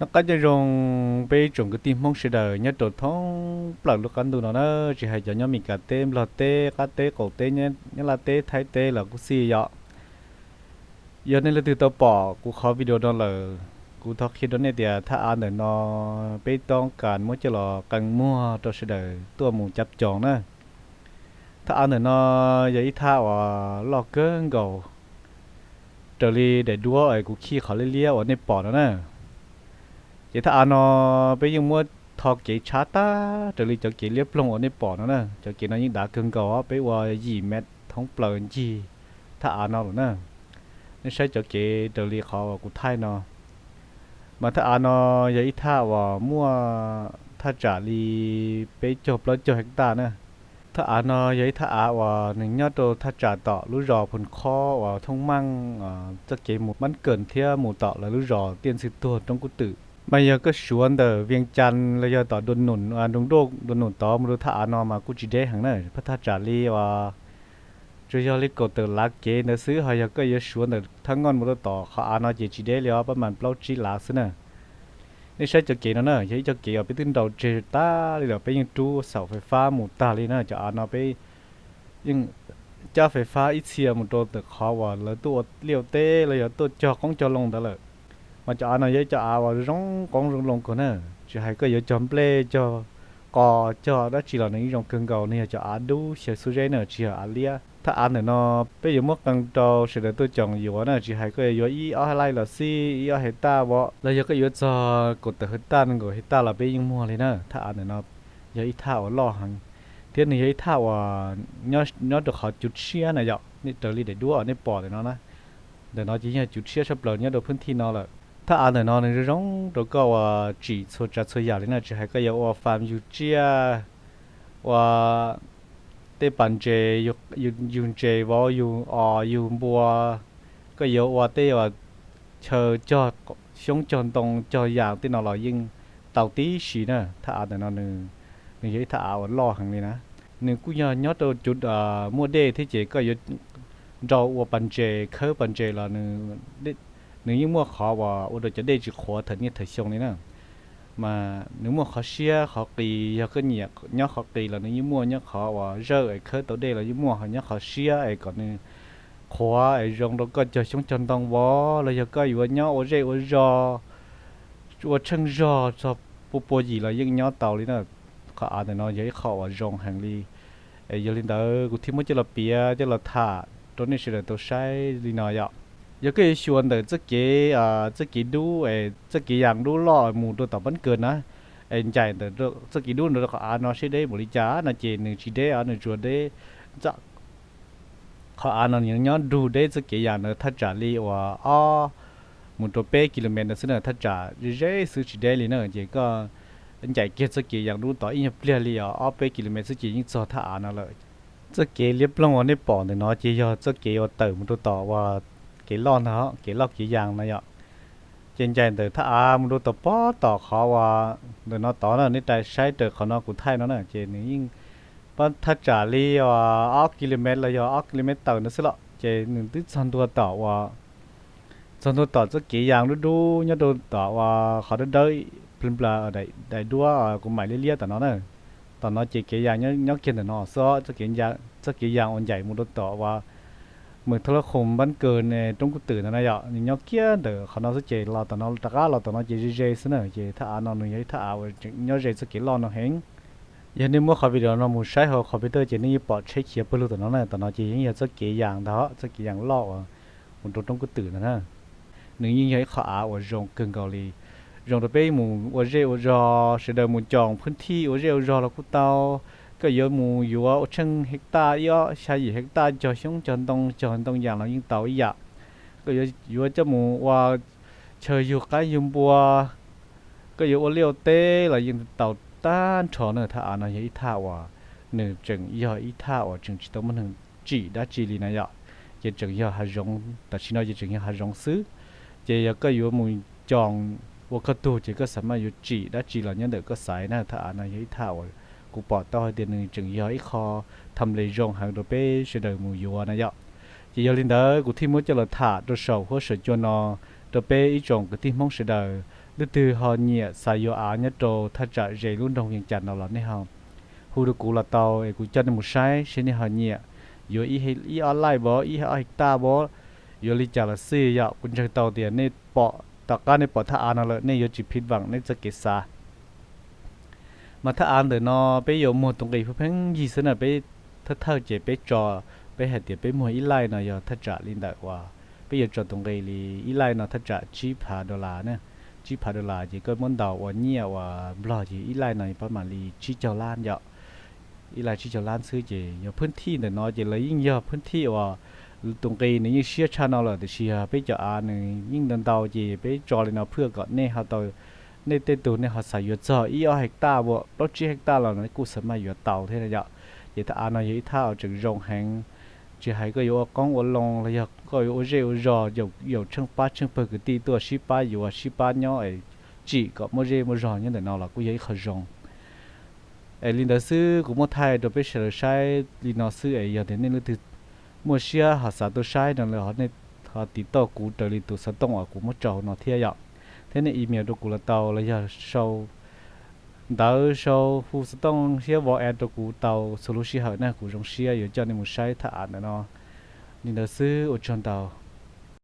Noj qab nyob zoo peb ib tsoom kwv tij Hmoob sawv daws nyob rau thoob plaws lub qab ntuj no na, tsis hais cov nyob Meskas teb, Nplog teb, Qab teb, Qaum teb, Nyab Laj teb, Thaib teb los kuj xij yom. Yog nej leej twg tau pom kuv qhov video no lawm, kuv thov qhia rau nej tias thaj av ntawm no peb toob kas muab coj los qee muag rau sawv daws tuaj mus cav coos na. Thaj av ntawm no yog ib thaj uas loj kawg nkaus, raws li daim duab es kuv khij qhov liab liab uas nej pom no na. Ces thaj av no peb yeej muab tho kev tshab tag raws li cov kev liab ploog uas nej pom no na. Cov kev no yeej dav kawg nkaus, peb ua yim mev thoob plaws ncig thaj av no lawm na. Nej saib cov kev raws li qhov uas kuv thaij no, mas thaj av no yog ib thaj uas muaj thaj tsam li peb caug plaub caug hecta na. Thaj av no yog ib thaj av uas nws nyob rau thaj tsam tom lub zos Phoos Khob uas thooj meej txoj kev mus Mab Kawm thiab mus tom lawv lub zos Tiaj Ntxwg Tuag Roob Kub Twm. Mas yog koj suav ntawm Vias Cas los yog tom Dua Num, Nroog Duaj Dua Num tod mus rau thaj av no mas kuj tsis deb heev na, phaj thaj tsam li uas tsuas yog li kaum tawm lav kev ntawd xwb. Ho yog koj yuav suav ntawm Thab Ngooj mus rau tom qhov av no ces tsis deb li os, pab mas plaub tsib lav xwb na. Nej saib cov kev no na, yog ib co kev uas peb twb nrau tseg tag li lawm, peb yeej rub xaum fais fab mus tag li na. Cov av no peb yeej cab fais fab ib txhia mus rau ntawm qhov uas lawv tuaj ua liaj ua teb los yog tuaj cog qoob cog loo ntawd lawm. Mas cov av no yog ib co av uas zoo qoob zoo loo kawg na, tsis hais koj yuav cog nplej cog qos cog dab tsi los nws yeej zoo kawg nkaus. Nws yog cov av dub xyaw xub zeb na, tsis yog av liab. Thaj av ntawm no peb yuav muab qee rau sawv daws tuaj coos yuav na, tsis hais koj yuav yuav ib ob hais laij los xij, ib ob hais taj vov los yog koj yuav txog kaum tawm hais taj nees nkaum hais taj los peb yeej muag li na. Thaj av ntawm no yog ib thaj uas loj heev, thiab nws yog ib thaj uas nyob rau qhov cuv tshiab na yom, raws li daim duab uas nej pom ntawm no na. Ntawm no ces yog cuv tshiab tshaj plaws nyob rau phwb thij no lawm. Thaj av ntawm no nws zoo zoo rau koj uas tsim txhua tsav txhua yam li na, tsis hais koj yuav ua fam yug tsiaj, ua tej pas ntses, yug ntses vauv, yug os, yug npua, koj yuav ua tej uas chaw cog xyoob cog ntoo cog yas tej no los yeej tau tib si na. Thaj av ntawm no nws yog ib thaj av uas loj heev li na. Nws kuj yog nyob rau cuv muaj dej thiab ces koj yuav nrau ua pas ntses khawb pas ntses los nws yeej muaj qhov uas ua rau cov dej tsis qhuav thaum niaj thaum xyoo li na. Mas nws muaj qhov siab qhov qis, yog koj nyiam nyob qhov qis los nws yeej muaj, nyob qhov uas zawj es khawb tau dej los yeej muaj, ho nyob qhov siab es kom nws qhuav es zoo rau koj cog xyoob cog ntoo vov los yog koj yuav nyob ua zej ua zos, ua tsheej zog txog pua pua yim los yeej nyob tau li na. Qhov av ntawm no yog ib qho uas zoo heev li. Yog li ntawd kuv thiaj muab coj los piav coj los tham rau nej sawv daws tau saib li no yom. Yog koj yuav xyuas ntawm txoj kev, txoj kev dub es txoj kev yas dub loj mus rau tom Npab Kawg na, es ncaim ntawm txoj kev dub ntawd rau qhov av no seb deb npaum li cas no ces nws tsis deb os, nws tsuas deb, qhov av no nws nyob nrug deb txoj kev yas ntawd thaj tsam li uas ob mus rau peb kilomev ntawd xwb na, thaj tsam ze ze xwb tsis deb li na. Ces koj ncaim kiag txoj kev yas dub tod ib nyuag pliag li os ob peb kilomev xwb ces yeej txog thaj av no lawm. Txoj kev liab ploog uas nej pom ntawm no ces yog txoj kev uas tawm mus rau tom uas kev loj ntag, kev loj kev yas no yom. Ces ncaim ntawm thaj av mus rau tom pob tom qhov uas ntawm no tod na, nej rais saib raws qhov no kuv thaij no na, ces nws yeej pab thaj tsam li uas ob kilomev los yog ob kilomev tawm ntawd xwb los ces nws twb txog ntua tom uas, txog ntua tom txoj kev yas dub dub nyob rau tom uas qhov dawb dawb pla daim duab kuv maim liab liab tom no na. Tom no ces kev yas nyob kiag ntawm no xwb, txoj kev yas uas ncaim mus rau tom uas Mws Thoj Lab Khoom Npab Kawg Roob Kub Twm ntawd na yom, nws nyob kiag ntawm qhov no xwb ces los tom no rov qab los tom no ces ze ze xwb na. Ces thaj av no nws yog ib thaj av uas nyob ze txoj kev loj no heev. Yog nej muab qhov video no mus saib hauv computer ces nej yeej pom tsheb khiav pawg lug tom no na. Tom no ces yeej yog txoj kev yas ntag, txoj kev yas loj uas mus rau Roob Kub Twm ntawd na. Nws yeej yog ib qho av uas zoo kawg nkaus li, zoo rau peb mus ua zej ua zog, sawv daws mus coom phwb thij ua zej ua zog los kuj tau. Koj yuav mus yuav ua tsheej hecta ib ob xya yim hecta cog xyoob cog ntoo cog ntoo yas los yeej tau ib yam. Koj yuav coj mus ua chaw yug qaib yug npua, koj yuav ua liaj ua teb los yeej tau tag nrho na. Thaj av no yog ib thaj uas nws tseem yog ib thaj uas tseem tsis tau muaj neeg tsim dab tsi li na yom. Ces tseem yog hav zoov, tam sim no ces tseem yog hav zoov xwb. Ces yog koj yuav mus coom ua koj tug ces koj xav mas yuav tsim dab tsi los nyob ntawm koj xaiv na. Thaj av no yog ib thaj uas kuv pom tau hais tias nws tseem yog ib qho tham le zoo heev rau peb sawv daws mus yuav na yom. Ces yog li ntawd kuv thiaj muab coj los tham rau saum huab saum cua no rau peb ib tsoom kwv tij Hmoob sawv daws leej twg ho nyiam xav yuav av nyob rau thaj tsam ze lub nroog Vias Cas no los nej ho hu rau kuv los tau es kuv coj nej mus saib seb nej ho nyiam yuav ib ob laij pov, ib ob hais taj pov, yuav li cas los xij yom. Kuv ntseeg tau tias nej pom, tom qab nej pom thaj av no lawm nej yuav tsis phiv vam nej txoj kev xav. Mas thaj av ntawm no peb yuav muag tus nqi pheej pheej yig xwb na, peb thawj thawj ces peb tso, peb hais tias peb muag ib laij no yog thaj tsam li ntawm uas peb yuav tso tus nqi li ib laij no thaj tsam tsib phav dollar na, tsib phav dollar ces koj muab ntaus ua nyiaj uas Nplog ces ib laij no pab mam li tsib caug lab yom. Ib laij tsib caug lab xwb ces yog phwb thij ntawm no ces lawv yeej yog phwb thij uas tus nqi nws yeej siab tshaj no lawm tiam sis yog peb cov av nws yeej ntau ntau ces peb tso li no phwj kom nej ho tau, nej tej tug nej ho xav yuav txog ib ob hais taj uas plaub tsib hais taj los nej kuj xav maj yuav tau thiab yom. Ces thaj av no yog ib thaj uas tseem zoo heev, tsis hais koj yuav ua qoob ua loo los yog koj yuav ua zej ua zos, yaum tsheej pab tsheej pawg kwv tij tuaj sib pab yuav sib pab nyob es tsim kom muaj zej muaj zog nyob ntawm no los kuj yog ib qho zoo. Es li ntawd xwb kuv muab thaij rau peb sawv daws saib li no xwb es yog tias nej leej twg muaj siab ho xav tuaj saib no lawm ho nej ho tiv tauj kuv raws li tus xov tooj uas kuv muab tso no thiab yom. Thiab nej email rau kuv los tau los yog sau ntawv sau hu xov tooj thiab WhatsApp rau kuv tau txhua lub sij hawm na, kuv zoo siab yuav coj nej mus saib thaj av ntawm no. Li ntawd xwb ua tsaug ntau.